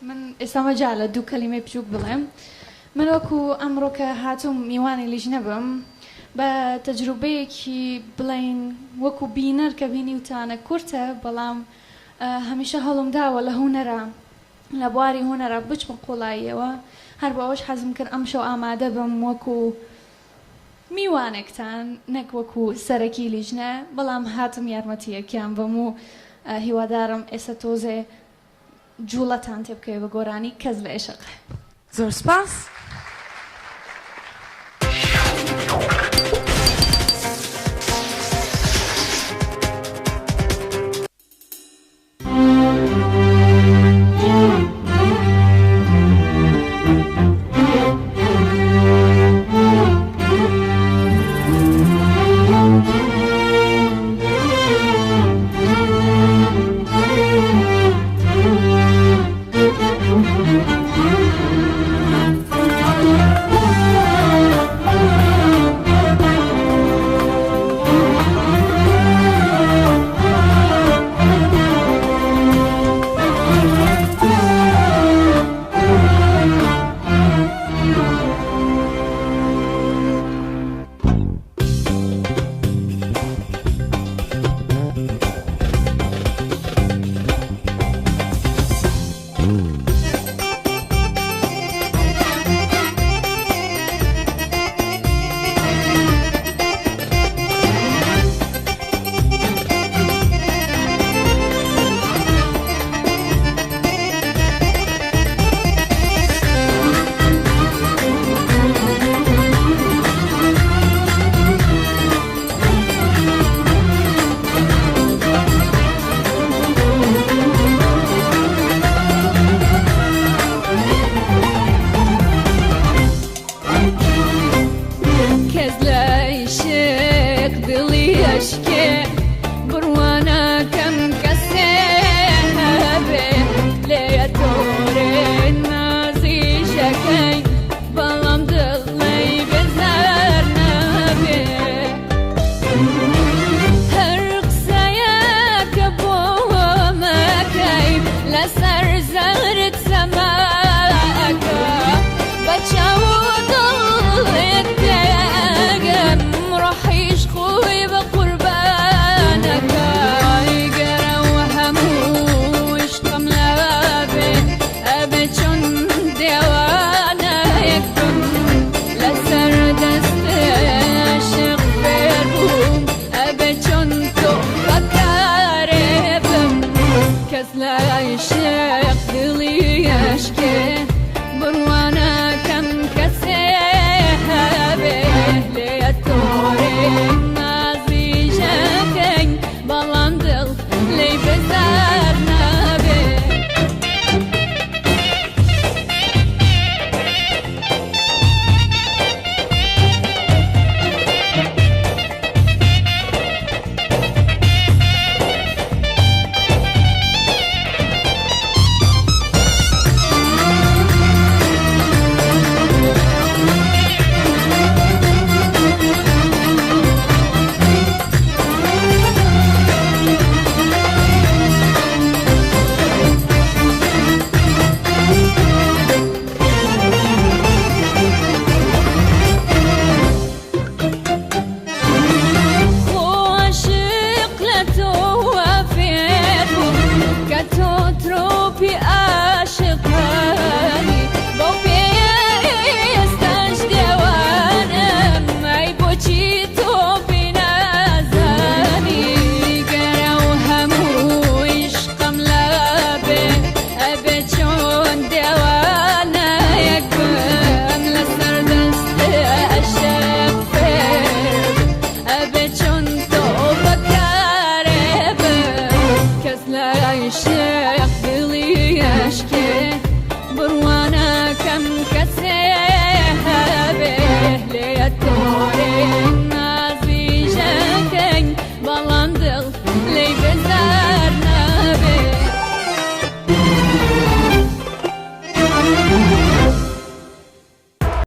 من ئێستا مەجالە دوو کەلیمەی بچووک بڵێم. من وەکو ئەمڕۆ کە هاتووم میوانی لیژنە بم بە تەجروبەیەکی بڵێین وەکو بینەر کە بینیوتانە کورتە بەڵام هەمیشە هەوڵم داوە لە هونەرا لە بواری هونەرا بچمە قوڵاییەوە هەر بۆ ئەوەش حەزم کرد ئەمشەو ئامادە بم وەکو میوانێکتان نەک وەکو سەرەکی لیژنە بەڵام هاتم یارمەتیەکیان بەم و هیوادارم ئێستا تۆزێ جوڵەتان تێبکەوێ بە گۆرانی کەس لە ئێشق. زۆر سپاس. کەس لە عیشق دڵی ئەشکێ بڕوا ناکەم کەسێ هەبێ لێیە تۆرێ نازیشەکەی بەڵام دڵی بێزار نابێ هەر قسەیەکە بۆ مەکەی لەسەر زەرد سەماکە بە چاو و دڵێک.